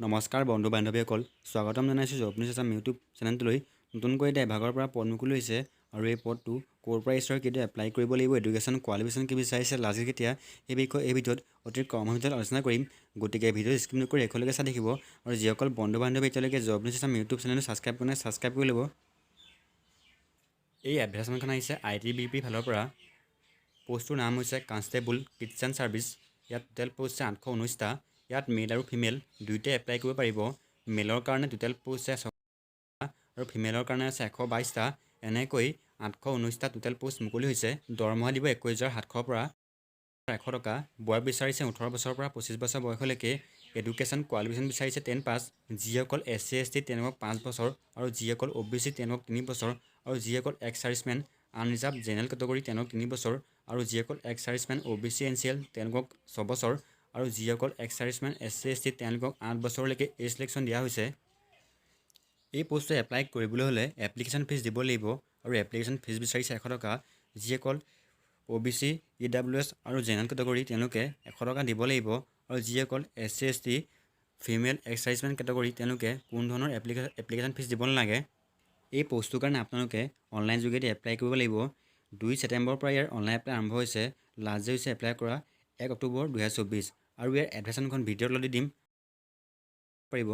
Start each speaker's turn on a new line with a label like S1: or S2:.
S1: নমস্কাৰ বন্ধু বান্ধৱীসকল, স্বাগতম জনাইছোঁ জব নিউজ আছাম ইউটিউব চেনেলটোলৈ। নতুনকৈ এতিয়া এভাগৰ পৰা পদ মুকলি হৈছে আৰু এই পদটো ক'ৰ পৰা ঈশ্বৰ, কেতিয়া এপ্লাই কৰিব লাগিব, এডুকেশ্যন কোৱালিফিকেশ্যন কি বিচাৰিছে, লাষ্ট কেতিয়া, সেই বিষয়ে এই ভিডিঅ'ত অতি কম ভিডিঅ'ত আলোচনা কৰিম। গতিকে ভিডিঅ' স্কিপ নকৰি শেষলৈকে চাই থাকিব আৰু যিসকল বন্ধু বান্ধৱী এতিয়ালৈকে জব নিউজ আছাম ইউটিউব চেনেলটো ছাবস্ক্ৰাইব কৰা নাই, ছাবস্ক্ৰাইব কৰি ল'ব। এই এডভাৰটাইজমেণ্টখন আহিছে আইটিবিপি ফালৰ পৰা। পষ্টটোৰ নাম হৈছে কনষ্টেবল কিটচেন ছাৰ্ভিচ। ইয়াত টোটেল পষ্ট আছে 819টা। ইয়াত মেল আৰু ফিমেল দুয়োটাই এপ্লাই কৰিব পাৰিব। মেলৰ কাৰণে টোটেল পষ্ট আছে আৰু ফিমেলৰ কাৰণে আছে 122টা। এনেকৈ 819টা টোটেল পষ্ট মুকলি হৈছে। দৰমহা দিব 21,700ৰ পৰা 100 টকা। বয়স বিচাৰিছে 18 বছৰৰ পৰা 25 বছৰ বয়সলৈকে। এডুকেশ্যন কোৱালিফিকেশ্যন বিচাৰিছে 10 পাছ। যিসকল এছ চি, এছ টি তেওঁলোকক 5 বছৰ আৰু যিসকল অ' বি চি তেওঁলোকক 3 বছৰ আৰু যিসকল ex servicemen, unreserved, general category তেওঁলোকক 3 বছৰ আৰু যিসকল ex servicemen, O' B C, N C L তেওঁলোকক 6 বছৰ আৰু যিসকল ex servicemen, S C, S T তেওঁলোকক 8 বছৰলৈকে এজ ৰিলেক্সেশ্যন দিয়া হৈছে। এই পষ্টটো এপ্লাই কৰিবলৈ হ'লে এপ্লিকেশ্যন ফিজ দিব লাগিব আৰু এপ্লিকেশ্যন ফিজ বিচাৰিছে 100 টকা। যিসকল O' B C, E W S আৰু জেনেৰেল কেটেগৰী তেওঁলোকে 100 টকা দিব লাগিব আৰু যিসকল S C, S T, female, ex servicemen category তেওঁলোকে কোনো ধৰণৰ এপ্লিকেশ্যন ফিজ দিব নালাগে। এই পষ্টটোৰ কাৰণে আপোনালোকে অনলাইন যোগেদি এপ্লাই কৰিব লাগিব। 2 ছেপ্টেম্বৰৰ পৰা ইয়াৰ অনলাইন এপ্লাই আৰম্ভ হৈছে। লাষ্ট ডেট হৈছে এপ্লাই কৰা 1 অক্টোবৰ 2024 আৰু ইয়াৰ এডভাৰটাইজমেণ্টখন ভিডিঅ'ত দি দিম, পাৰিব।